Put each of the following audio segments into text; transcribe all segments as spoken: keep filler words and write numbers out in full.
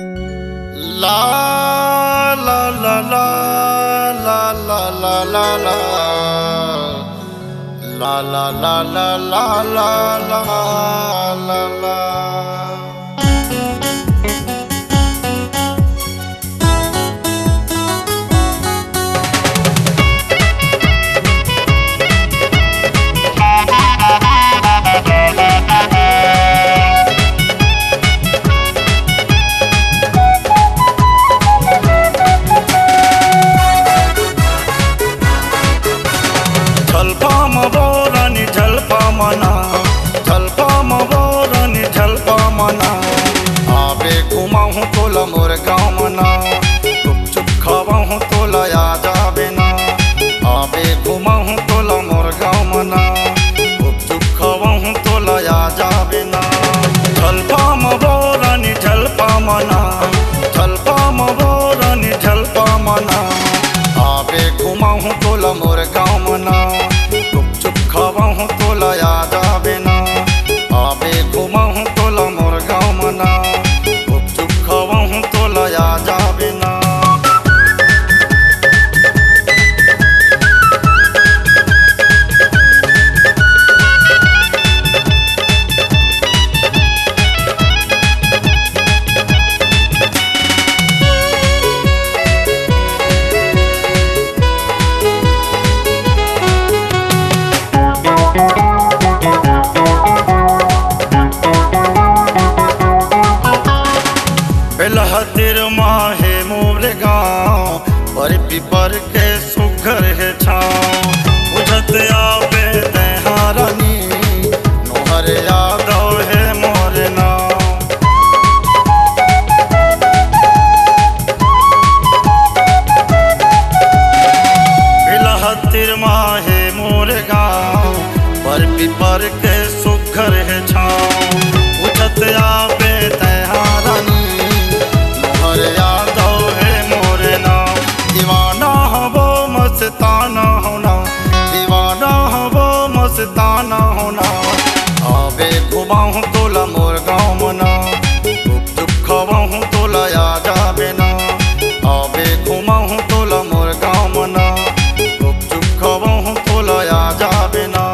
La la la la la la la la la la la la la la la la la la। झलपा म बोरानी झलपा मना, झलपा म बोरानी झलपा मना। आबे घुमाहूँ तोला मोर गाँव मना, गुपचुप खवाहूँ तोला आ जाबे ना। आबे घुमाहूँ तोला मोर गाँव मना, गुपचुप खवाहूँ तोला आ जाबे ना। झलपा म बोरानी झलपा मना, झलपा म बोरानी झलपा मना। आबे घुमाहूँ तोला मोर गाँव मना, गुपचुप खवाहूँ तोला आ जाबे ना। आबे घुमाहूँ तोला मोर गाँव मना, गुपचुप खवाहूँ तोला आ जाबे ना। बेलहा तीर मा हे मोर गाँव, बर पीपर के सुघर हे छाँव। बुझत आबे तैं हा रानी, नोहर यादव हे मोर नाँव। बेलहा तीर मा हे मोर गाँव, बर पीपर के सुघर हे छाँव। बुझत आबे तैं हा रानी, नोहर यादव हे मोर नाँव। दीवाना हवों मस्ताना हों ना, दीवाना हवों मस्ताना हों ना। आबे घुमाहूँ तोला मोर गाँव मना, गुपचुप खवाहूँ तोला आ जाबे ना। आबे घुमाहूँ तोला मोर गाँव मना, गुपचुप खवाहूँ तोला आ जाबे ना।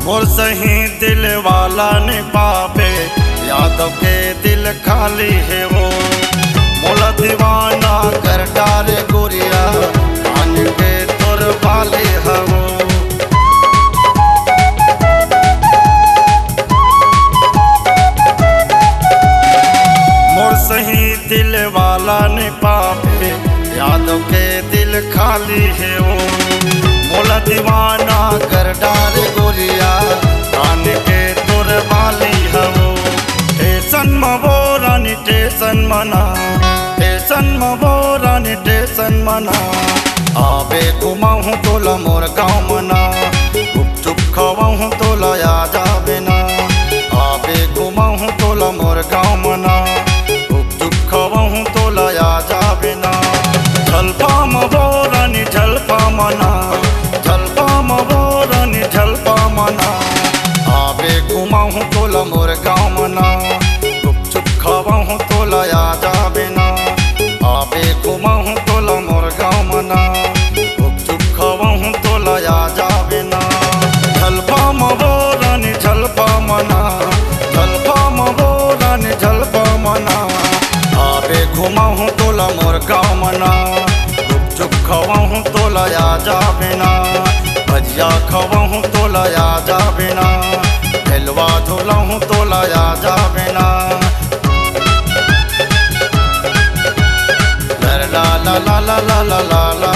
मोर सही दिल वाला ने पाबे, यादव के दिल खाली हे वो। मोला दीवाना कर डारे गोरिया, कान के तोर बाली हवों। मोर सही दिल वाला ने पाबे, यादव के दिल खाली हे वो। मोला दीवाना कर डारे गोरिया, कान के तोर बाली हवों। टेसन म वो रानी टेसन मना, टेसन म वो रानी टेसन मना। आबे घुमाहूँ तोला मोर गाँव मना, गुपचुप खवाहूँ तोला आ जाबे ना। आबे घुमाहूँ तोला मोर गाँव मना, गुपचुप खवाहूँ तोला आ जाबे ना। झलपा म वो रानी झलपा मना, झलपा म वो रानी झलपा मना। आबे घुमाहूँ तोला मोर गाँव मना, गुपचुप खवाहूँ तोला आ जाबे ना। आबे घुमाहूँ तोला मोर गाँव मना, गुपचुप खवाहूँ तोला आ जाबे ना। झलपा म वो रानी झलपा मना, झलपा म वो रानी झलपा मना। आबे घुमाहूँ तोला मोर गाँव मना, गुपचुप खवाहूँ तोला आ जाबे ना। भजिया खवाहूँ तोला आ जाबे ना, झुलवा झुलाहूँ तोला आ जाबे ना। ला ला ला ला ला ला ला ला।